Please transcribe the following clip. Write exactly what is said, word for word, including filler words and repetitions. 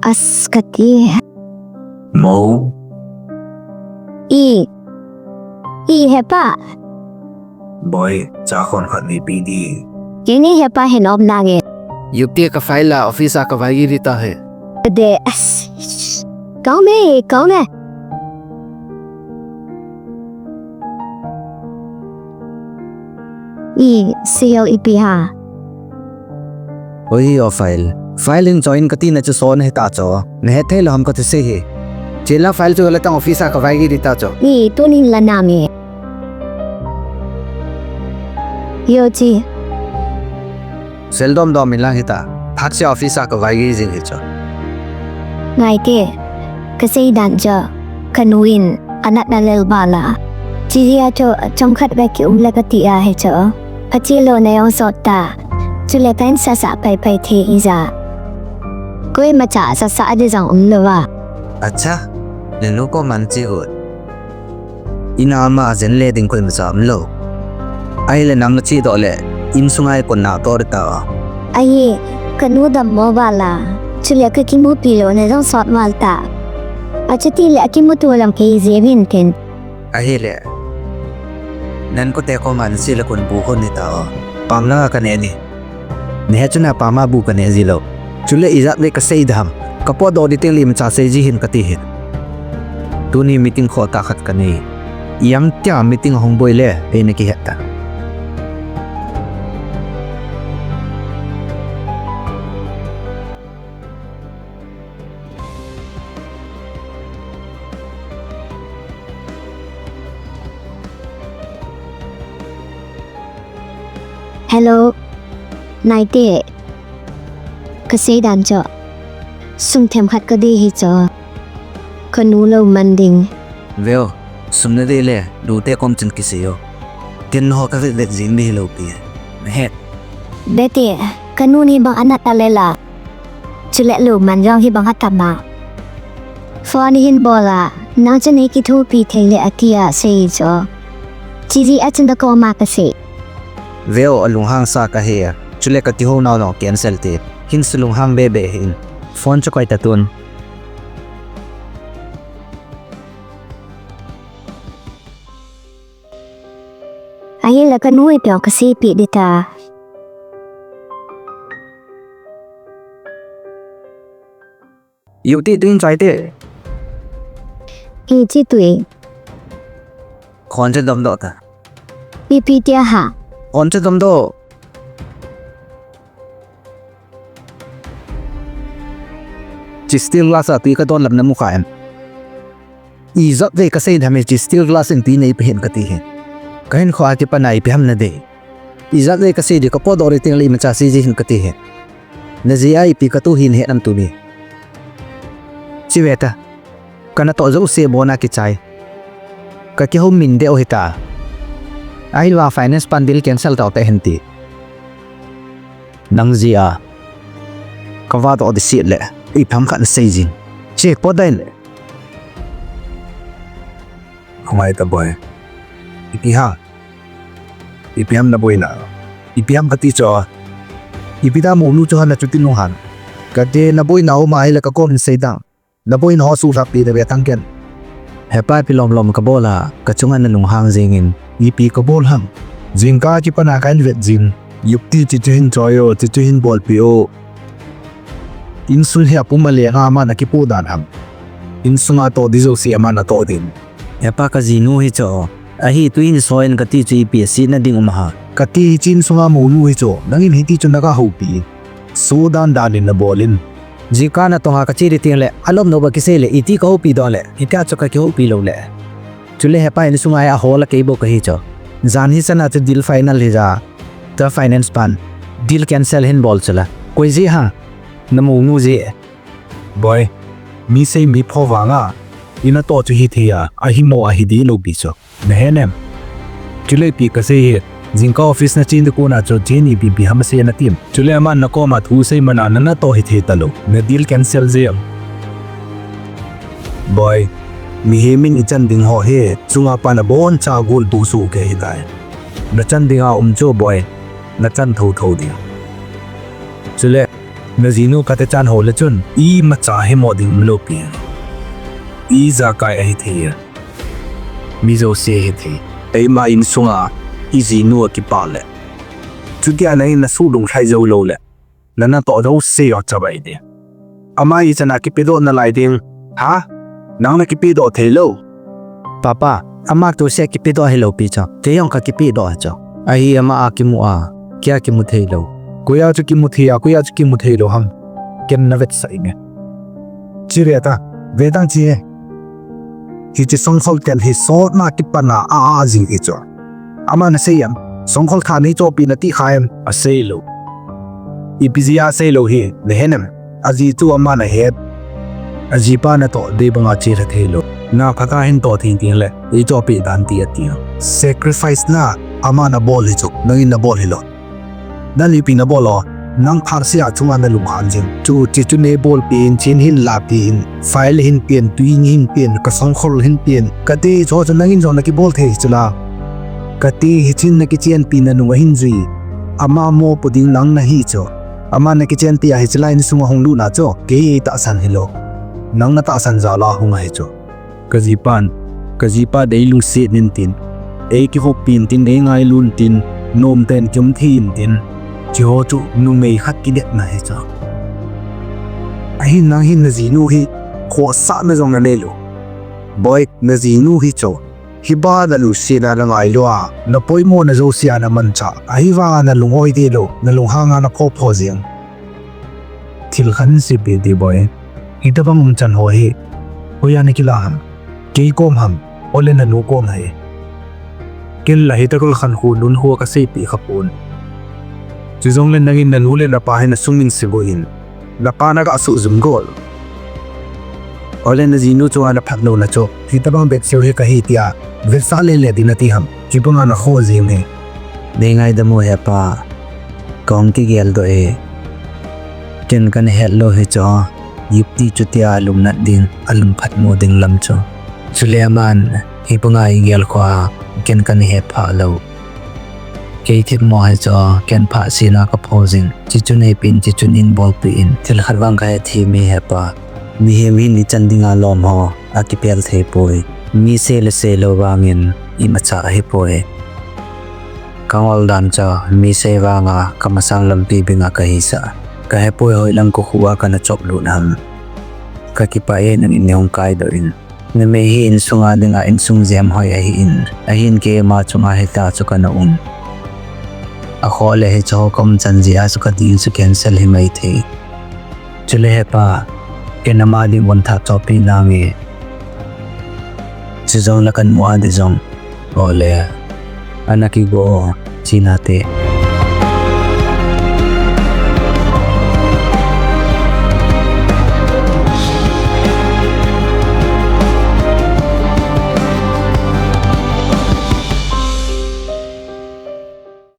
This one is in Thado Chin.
As kati. Mo. I. I hepa. Boy, cha khon khat neipe ding. Keini hepa hin om nange. Yupte ka file la office a ka vaigi ding tahe. De. As. Kau me, kau me. I, C L ipi ha. Oi, o file. File in join kati na chu son hita chu. Na hethei lou ham kati se hi. Chila file chu la tang office a ka vaigi ding ta chu. Ni, tunin la nami. Yo chi. Seldom dom in lang hita. Thak se office a ka vaigi jing hi chu. Ngai te. Ka sei dan chu. Ka nu in. Anat na lel bala. Chi jia chu. Chomkhat ve ki um le kati a hi chu. Phachi lou na jong sot ta. Chule pen sasa pai pai the ija. Koima cha sasa adi jong umlou va. Acha, le nu ko man chi hut. Ina ma jen le ding koima cha umlou. Ahile nang na chi doh le, insunga i kon na tor ta. Ahi, ka nu dammo vala. Chule ka kimupi lou na jong sot val ta. Achuti le akimuto lam kei jevin tin. Ahile. Nan kote koma nache le kon bu hon ni ta o. Pam langa ka ne ni. Nahe chuna pama bu ka ne ji lou. Chule ijat ve ka sei dam. Ka potdoh ding teng le imacha sei ji hih in kati hih in. Tuni meeting khoh tah khat ka nei. Ijemtia meeting ahung boi le, ei na kihet ta. Hello. Naite. Ka sei dan chu. Sum themkhat ka dei hi chu. Ka nu lou man ding. Veu, sum na dei le, nute kom chun kisei o. Tin ho ka vet vet jing ding hilou pi. Na het. Bete, ka nu ni bang anat a le la. Chule lou man jong hi bang atam a. Phone hin bol a, nang chu nei kithopi thei le ati a sei chu. Chi jia chun da koma ka sei. Veu a lunghang sa ka he a. Chule ka kihou nau nau cancel te. Hin su lunghang be be hin. Phone chu koi ta tun. Ahile ka nu i peo ka seipi ding ta. Yuti tuin chai te. Ichi tui. Khon che dom doh ta. Ipi tia ha. Khon che dom doh. Chi steel glass a tui ka don lam na mu kha em. Ijat ve ka sei dam e, chi steel glass in tui nei pe hin kati hi. Ka hinkho a kipan a ipi ham na dei. Ijat ve ka sei ding, ka potdoh ding teng le imacha sei ji hin kati hi. Na jia ipi ka tu hin he nam tuni. Chi ve ta. Ka natoh jouse bon a kichai. Ka kihou min deu hita. Ahilou a finance pan deal cancel tau te hin ti. Nang jia. Ka vahdoh ding sih le. Ipi ham khat na sei jing. Che, pot dai le. Khamai ta boy. Ipi ham. Ipi ham na boina. Ipi ham kati chu. Ipi da monu chu ham na chuti nung ham. Ka te na boina um ahile ka kom hin sei dang. Na boina ho suhlhap pi na ve tang ken. Hepa ipi lom lom ka bol a, ka chunga na lunghang jing in. Ipi ka bol ham. Jingkah kipan a ka hin vet jing. Yukti chichu hin choi o, chichu hin bolpi o. Insung hi apum a le nga ama na kipu dan ham. Insung a toh ding jouse ama na toh ding. Hepa ka jinu hi chu. Ahi tuin soi in kati chu ipi a sihna ding um ham. Kati hi chin sunga monu hi chu. Nangin hiti chu na ka houpi. Sudan dan in na bol in. Jingkah na tonga ka che ding teng le, alom no ba kisei le, iti ka houpi doh le, hitia chu ka kihoupi lou le. Chule hepa insunga hi ahol a kei bou ka hi chu. Jan hi chana chu deal final hi ja. Tua finance pan. Deal cancel hin bol chu la. Koi ji ha. Na monu ji. Boy, mi sei mi pho vanga, ina toh chu hithei a, ahimo ahi ding lou pi chu. Na he nem. Chule ipi ka sei hi, jingkah office na chen ding kona chu chen ipi ipi ham sei na tim. Chule aman na koma thu sei man a na natoh hithei talou. Na deal cancel jeng. Boy, mihem in ichan ding ho hi, chunga pan abon cha gol tu su ke hi dai. Na chan ding a um chu boy, na chan thotho ding. Chule, Najinu kati chan ho le chun, imacha hemo ding umlou pi. Ijakai ahi thei. Mi jouse ahi thei. Eima insunga, ijinu akipah le. Chutia nangin nasuh lunglhai jou lou le. Nana toh jouse ho chabai ding. Ama ichan a kipedoh nalai ding. Ha? Nang nakipedoh thei lou. Papa, ama toh se kipedoh hilou pi cha. Kei jong kakipedoh cha. Ahi ama a kimu a. Kei a kimu thei lou. Koi a chu kimu thei a, koi a chu kimu thei lou ham. Ken navetsah inge. Chi ve ta, ve tang chi. Hiche songkhol tel hi sotna kipana a a jing hi chu. Ama nasei em, songkhol kha nei chohpeh nati kha em. Asei lou. Ipi jeh a asei lou hi, nahen em. Aji chu ama nahet. Ajipa natoh dei banga chelha thei lou. Na phat a hin toh thei ding le, eichohpeh dan ti ati. Sacrifice na, ama nabol hi chu, nangin nabol hilou. Nang ipi nabol o, nang phatseh a chunga nalunghan jing. Chu, chuche chu neibolpeh in, chin hin lapen, file hin pen, tui hin pen, kasongkhol hin pen. Kati chu chu nangin jong nakibol thei chu la. Kati hichun nakichenpi nanung ahin jui. Ama mopo ding nang nahi chu. Ama nakichenpi a hiche lai insunga hung lut na chu, kei eitahsan hilou. Nang natahsan jal a hung ahi chu. Kajipan, kajipa dei lungset intin, eikihoppeh intin, eingailu intin, nomten kium thei intin, hiche ho chu numei khat kidetna ahi chu. Ahin nang hin najinu hi, khohsahna jong nanei lou. Boi, najinu hi chu. Hiba nalungsetna nangailua, napoimona jouse a namanchah. Ahivanga nalung oi deh lou, nalunghanga naphopho jeng. Thil khat hin seipeh te boi. Hitobang umchan ho hi. Hoiya nakilah ham. Kei kom ham. Ole nanu kom ham. Ken la hitobang khankho nunkho kaseipeh khapon. Chujongle nangin nanu le napa hi nasungin seigo in. Napa nagasuh jum got. Ole najinu chunga naphat louna chu. Hitobang betseu hi kahi tia. Vetsah lele ding nati ham. Kibanga nakhoh jing e. Neingaidam o hepa. Kahung kigeldoh e. Ken kana hetlou hi chu. Yupti chutia alungnat ding, alungphatmo ding lam chu. Chule aman, hibanga igel khua, ken kana hetphah lou. Kei themmo hi chu, ken phatsehna kapho jing. Hiche chu neipen, hiche chu neibolpeh in. Thil khat vang kahethem e hepa. Mihem hin ichan dinga lom ho akipel theipoi. Mi sei le seilou vangin imacha ahipoi. Kangol dan chu mi sei vanga kamasang lampi benga kahisah. Kahepoi hoilang kokhuh a kana choplut ham. Kakipah e nangin neihung kaidoh in. Numei hi insunga dinga insung jemhoi ahin. Ahin keima chunga hitia chu kana um. Akhoh le hiche ho kaumchan jeh a chu kadeal chu cancel himai thei. Chule hepa, ken ama ding von thah chohpeh nange. Chujongle kamu a ding jong. Ole. Ana kigo, chinate.